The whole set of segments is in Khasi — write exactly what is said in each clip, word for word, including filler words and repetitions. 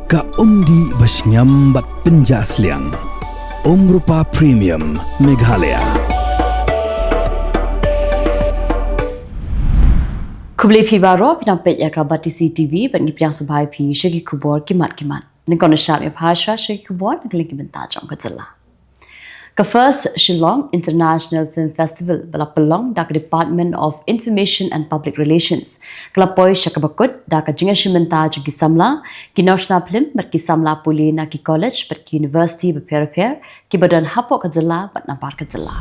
Ka umdih ba shngiam bad pynjah sliang. Umrupa Premium Meghalaya. Khublei phi baroh, phi nang peit ïa ka Batesi TV bad ngi pdiang sngewbha ïa phi sha ki khubor ki mat ki mat. Nyngkong ngi shah ïa phi sha ki khubor na ka liang ki bynta jong ka jylla. Ka First Shillong International Film Festival ba la pynlong da ka Department of Information and Public Relations ka la poi sha kaba kut da ka jingïashim bynta jong ki samla, ki nongshna phlim bad ki samla pule na ki college bad ki university bapher bapher kiba don hapoh ka jylla bad nabar ka jylla.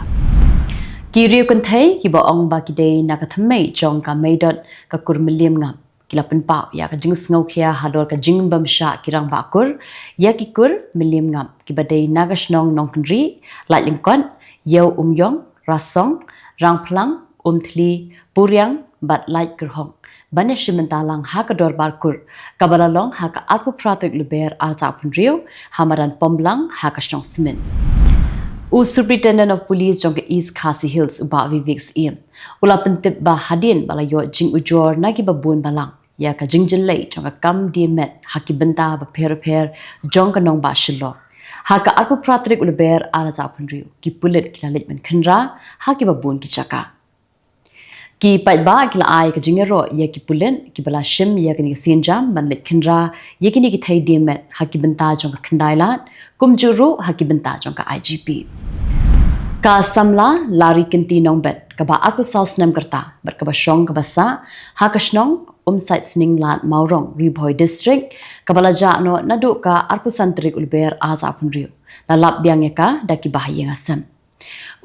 Ki riew kynthei kiba ong ba ki dei na ka thymmei jong ka Meidot ka kur Mylliem Ngam ki la pynpaw ïa ka jingsngewkhia halor ka jingbymshah ki rangbah kur ïa ki kur Mylliem Ngam kiba dei na ka shnong Nongkynrih, Laitlyngkot, Ïew Umïong, Rasong, Rangphlang, Umthli, Puriang bad Laitkyrhong ban ïashim bynta lang ha ka dorbar kur kaba la long ha ka arphew phra tarik Lber arhajar arphew hynriew ha madan Pomblang ha ka shnong Smin. U Superintendent of Police jong ka East Khasi Hills, u Bah Vivek Syiem, u la pyntip ba hadien ba la ïoh jingujor na kiba bun balang ïa ka jingjyllei jong ka kam die met ha ki bynta bapher bapher jong ka nongbah Shillong, ha ka arphew phra tarik Lber arhajar arphew hynriew ki pulit ki la leit ban khynra ha kiba bun ki jaka. Ki paidbah ki la ai ka jingïaroh ïa ki pulit kiba la shim ïa kane ka sienjam ban leit khynra ïa kine ki thei die met ha ki bynta jong ka khyndai lad, kumjuh ruh ha ki bynta jong ka I G P. Ka samla Larikynti Nongbet kaba arphew saw snem ka rta bad kaba shong kaba sah ha ka shnong Umsaitsning Lad Mawrong, Ri Bhoi District, kaba la jah noh naduh ka arphew san tarik Lber arhajar arphew hynriew, la lap biang ïa ka da ki bahaïing hasem.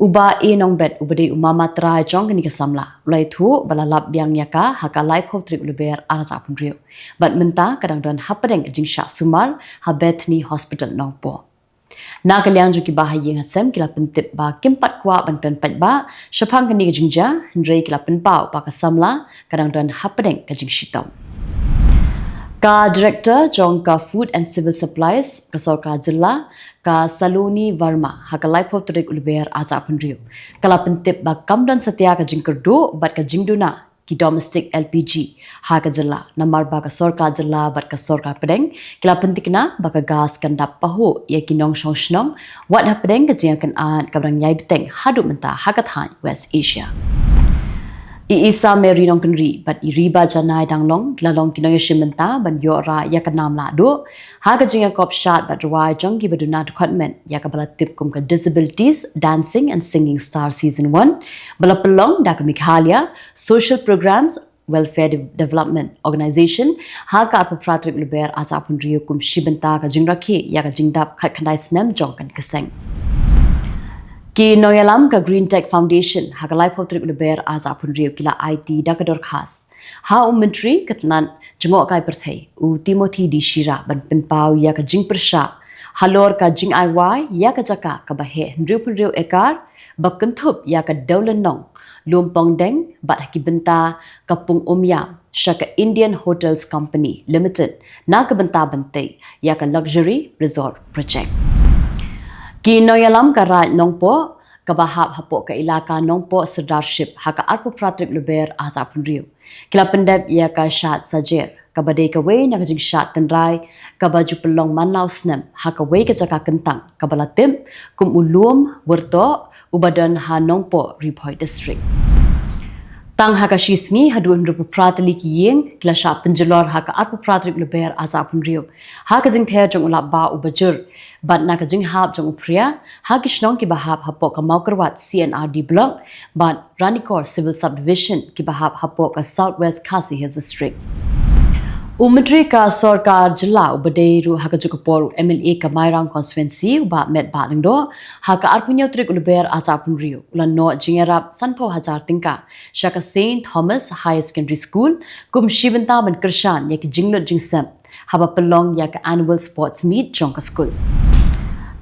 U Bah A Nongbet uba dei u mama trai jong kane ka samla u la ïathuh ba la lap biang ïa ka ha ka laiphew tarik Lber arhajar arphew hynriew bad mynta ka dang don hapdeng ka jingshah sumar ha Bethany Hospital Nongpoh. Na ka liang jong ki bahaïing hasem ki la pyntip ba kim pat kwah ban kren paidbah shaphang kane ka jingjia, hynrei ki la pynpaw ba ka samla ka dang don hapdeng ka jingshitom. Ka Director jong ka Food and Civil Supplies ka sorkar jylla, ka Saloni Verma, ha ka laiphew tarik Lber arhajar arphew hynriew, ka la pyntip ba kam don satia ka jingkyrduh bad ka jingduna ki domestic L P G ha ka jylla, namar ba ka sorkar jylla bad ka sorkar pdeng ki la pynthikna ba ka gas kan dap pahuh ïa ki nongshong shnong wat hapdeng ka jingïakynad kaba dang ïai bteng haduh mynta ha ka thaiñ West Asia. I Isa Mary Nongkynrih bad i Riba Janai Danglong ki la long ki nongïashim bynta ban ïoh rah ïa ka nam lahduh ha ka jingïakop shad bad rwai jong kiba duna dkhot met ïa kaba la tip kum ka Disabilities Dancing and Singing Star Season one ba la pynlong da ka Meghalaya Social Programs Welfare De- Development Organisation ha ka arphew phra tarik Lber arhajar arphew hynriew kum shi bynta ka jingrakhe ïa ka jingdap khatkhyndai snem jong kane ka seng. Ki nongïalam ka Green Tech Foundation ha ka laiphew tarik Lber arhajar arphew hynriew ki la aiti da ka dorkhas ha u Myntri ka tnat jngohkai pyrthei u Timothy D Shira ban pynpaw ïa ka jingpyrshah halor ka jingai wai ïa ka jaka kaba heh hynriew phew hynriew ekar ba kynthup ïa ka Dewlynnong, Lum Pongdeng bad ha ki bynta ka Pung Umïam sha ka Indian Hotels Company Limited na ka bynta ban tei ïa ka Luxury Resort Project. Ki nongïalam ka Raid Nongpoh kaba hap hapoh ka ilaka Nongpoh Sirdarship ha ka arphew phra tarik Lber arhajar arphew hynriew ki la pyndep ïa ka Shad Sajer kaba dei kawei na ka jingshad tynrai kaba ju pynlong man la u snem ha kawei ka jaka kyntang kaba la tip kum u Lum Wyrtoh uba don ha Nongpoh, Ri Bhoi District. Tang ha ka shi sngi haduh hynriewphew phra tylli ki ïing ki la shah pynjulor ha ka arphew phra tarik Lber arhajar arphew hynriew ha ka jingther jong u Lahbah uba jur bad na ka jinghap jong u Phria ha ki shnong kiba hap hapoh ka Mawkyrwat C and R D Block bad Ranikor Civil Subdivision kiba hap hapoh ka South West Khasi Hills District. U Myntri ka sorkar jylla uba dei ruh ha kajuh ka por u M L A ka Mairang Constituency u Bah Metbah Lyngdoh ha ka arphew hynñiew tarik Lber arhajar arphew hynriew u la noh jingïarap sanphew hajar tyngka sha ka Saint Thomas Higher Secondary School kum shi bynta ban kyrshan ïa ki jinglut jingsep haba pynlong ïa ka Annual Sports Meet jong ka skul.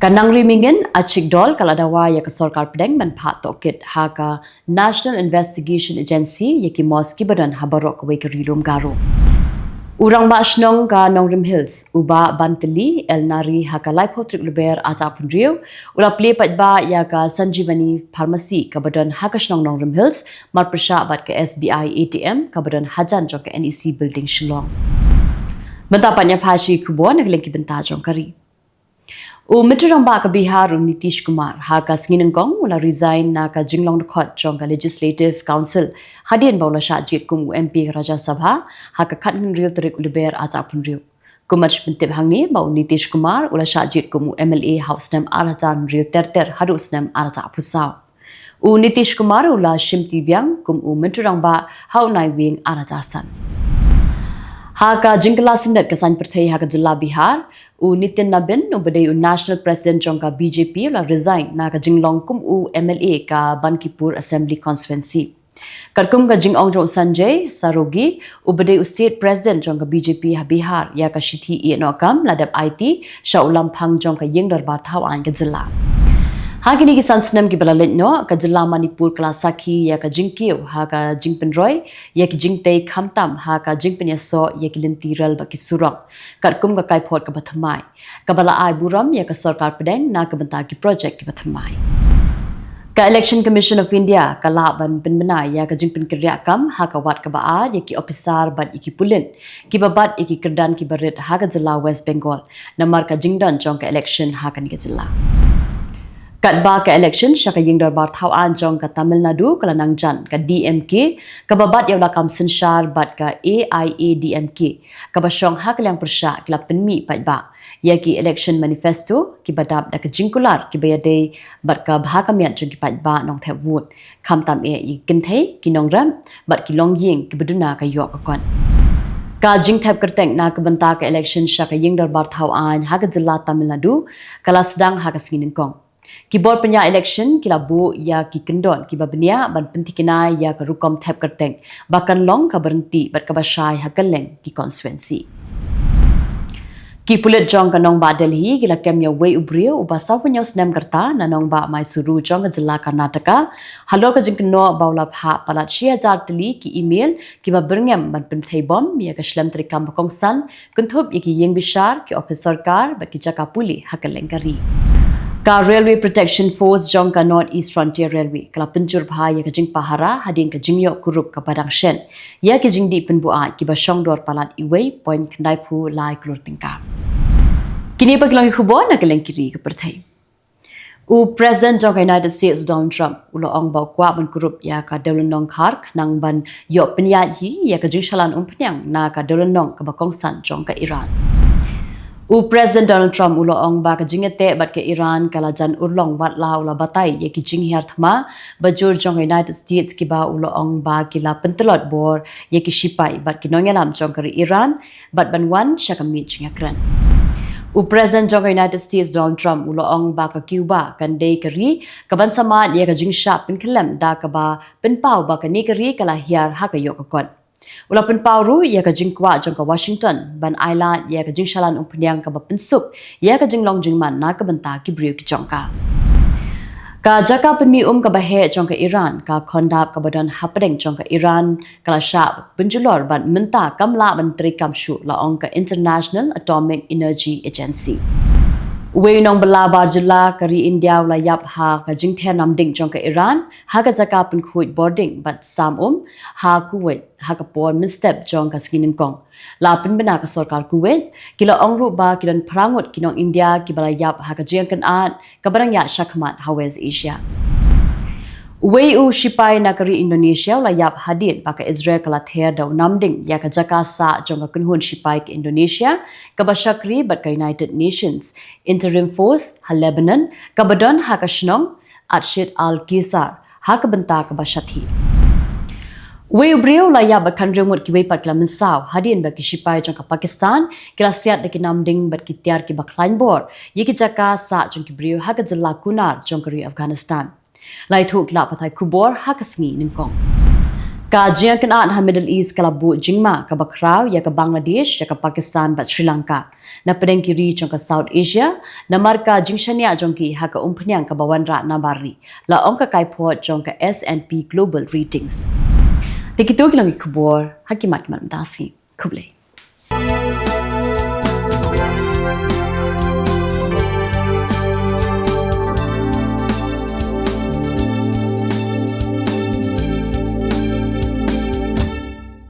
Ka Nongri Myngin Achik Dol ka la dawa ïa ka sorkar pdeng ban phah tohkit ha ka National Investigation Agency ïa ki mosque kiba don ha baroh kawei ka Ri Lum Garo. U Rangbah Shnong ka Nongrim Hills u Bah Bantylli L Nari ha ka laiphew tarik Lber arhajar arphew hynriew u la plie paidbah ïa ka Sanjeevani Pharmacy kaba don ha ka shnong Nongrim Hills marpyrshah bad ka S B I A T M kaba don hajan jong ka N E C Building Shillong. Mynta pat ngin ïa phai sha ki khubor na ka liang ki bynta jong ka ri. U Myntri Rangbah ka Bihar u Nitish Kumar ha ka sngi nyngkong u la resign na ka jinglong dkhot jong ka Legislative Council hadien ba u la shah jied kum u M P ka Rajya Sabha ha ka khathynriew tarik u Lber arhajar arphew hynriew. Kumno pyntip hangne ba u Nitish Kumar u la shah jied kum u M L A ha u snem arhajar hynriew ter ter haduh u snem arhajar arphew saw. U Nitish Kumar u la shimti biang kum u Myntri Rangbah ha u Naiwieng arhajar san. Ha ka jingkylla syndet ka saiñ pyrthei ha ka jylla Bihar, u Nitin Nabin u ba dei u National President jong ka B J P u la resign na ka jinglong kum u M L A ka Bankipur Assembly Constituency. Katkum ka jingong jong u Sanjay Sarogi u ba dei u State President jong ka B J P ha Bihar, ïa ka shithi ïehnoh kam la dep aiti sha u lamphang jong ka Ïing Dorbar Thaw Aiñ ka jylla. Ha kine ki san snem ki ba la leit noh, ka jylla Manipur ka la sakhi ïa ka jingkiew ha ka jingpynroi ïa ki jingtei khamtam ha ka jingpynïasoh ïa ki lynti rel bad ki surok, katkum ka kaiphod ka ba thymmai, ka ba la ai burom ïa ka sorkar pdeng na ka bynta ki projek ki ba thymmai. Ka Election Commission of India ka lah ban pynbna ïa ka jingpynkynriah kam ha ka wat ka ba ar ïa ki ophisar bad ïa ki pulit ki ba bat ïa ki kyrdan ki ba rit ha ka jylla West Bengal namar ka jingdon jong ka election ha kane ka jylla. Katba ka election sha ka Ïing Dorbar Thaw Aiñ jong ka Tamil Nadu ka la nang jan, ka D M K ka ba bat ïa u lakam synshar bad ka A I A D M K ka ba shong ha ka liang pyrshah ki la pynmih paidbah ïa ki election manifesto ki ba dap da ka jingkular ki ba ïadei bad ka bha ka miat jong ki paidbah nongthep vote, khamtam eh ïa ki kynthei, ki nongrep bad ki longïing ki ba duna ka ïoh ka kot. Ka jingthep kyrteng na ka bynta ka election sha ka Ïing Dorbar Thaw Aiñ ha ka jylla Tamil Nadu ka la sdang ha ka sngi nyngkong. Ki bor pynïaid election ki la buh ïa ki kyndon ki ba bniah ban pynthikna ïa ka rukom thep kyrteng ba kan long ka ba ryntih bad ka ba shai ha kylleng ki constituency. Ki pulit jong ka nongbah Delhi ki la kem ïa uwei u briew u ba sawphew hynñiew snem ka rta na nongbah Mysuru jong ka jylla Karnataka halor ka jingkynnoh ba u la phah palat shi hajar tylli ki email ki ba byrngem ban pynthei bom ïa ka shlem treikam ba kongsan, kynthup ïa ki ïing bishar, ki ophis sorkar bad ki jaka pule ha kylleng ka ri. Ka Railway Protection Force jong ka North East Frontier Railway ka la pynjur bha ïa ka jingpahara hadien ka jingïoh kurup ka ba dang shen ïa ki jingdih pynbuaid ki ba shong dor palat uwei point khyndai phew lai klur tyngka. Kine pat ki long ki khubor na ka liang ki ri ka pyrthei. U President jong ka United States Donald Trump u la ong ba u kwah ban kurup ïa ka dewlynnong Kurd khnang ban ïoh pynïaid hi ïa ka jingshalan umphniang na ka dewlynnong ka ba kongsan jong ka Iran. U President Donald Trump u la ong ba ka jingïateh bad ka Iran ka la jan urlong wat la u la batai ïa ki jinghiar thma ba jur jong ka United States ki ba u la ong ba ki la pyntlot bor ïa ki shipai bad ki nongïalam jong ka ri Iran bad ban wan sha ka miej jingïakren. U President jong ka United States Donald Trump u la ong ba ka Cuba kan dei ka ri ka ban samad ïa ka jingshah pynkhyllem da ka ba pynpaw ba kane ka ri ka la hiar ha ka ïoh ka kot. U la pynpaw ruh ïa ka jingkwah jong ka Washington ban ailad ïa ka jingshalan umphniang ka ba pynsuk ïa ka jinglong jingman na ka bynta ki briew ki jong ka. Ka jaka pynmih um ka ba heh jong ka Iran, ka Khandaq ka ba don hapdeng jong ka Iran, ka la shah pynjulor bad mynta kam lah ban treikam shuh, la ong ka International Atomic Energy Agency. Uwei u nongbylla bar jylla ka ri India u la ïap ha ka jingther namding jong ka Iran ha ka jaka pynkhuid bording bad sam um ha Kuwait ha ka por mynstep jong ka sngi nyngkong. La pynbna ka sorkar Kuwait, ki la ong ruh ba ki don phra ngut ki nong India ki ba la ïap ha ka jingïakynad ka ba dang ïaid shakhmat ha West Asia. Uwei u shipai na ka ri Indonesia u la ïap hadien ba ka Israel ka la ther da u namding ïa ka jaka sah jong ka kynhun shipai ka Indonesia ka ba shakri bad ka United Nations Interim Force ha Lebanon ka ba don ha ka shnong Atshit al-Kizar ha ka bynta ka ba shathie. Uwei u briew u la ïap bad khathynriew ngut kiwei pat ki la mynsaw hadien ba ki shipai jong ka Pakistan ki la siat da ki namding bad ki tiar ki ba khlaiñ bor ïa ki jaka sah jong ki briew ha ka jylla Kunar jong ka ri Afghanistan. La ïathuh ki lad pathai khubor ha ka sngi nyngkong. Ka jingïakynad ha Middle East ka la buh jingma ka ba khraw ïa ka Bangladesh, ïa ka Pakistan bad Sri Lanka na pdeng ki ri jong ka South Asia namar ka jingshaniah jong ki ha ka umphniang ka ba wanrah nabar ri, la ong ka kaiphod jong ka S and P Global Ratings. Te kito ki long ki khubor ha ki mat ki mat mynta ka sngi. Khublei.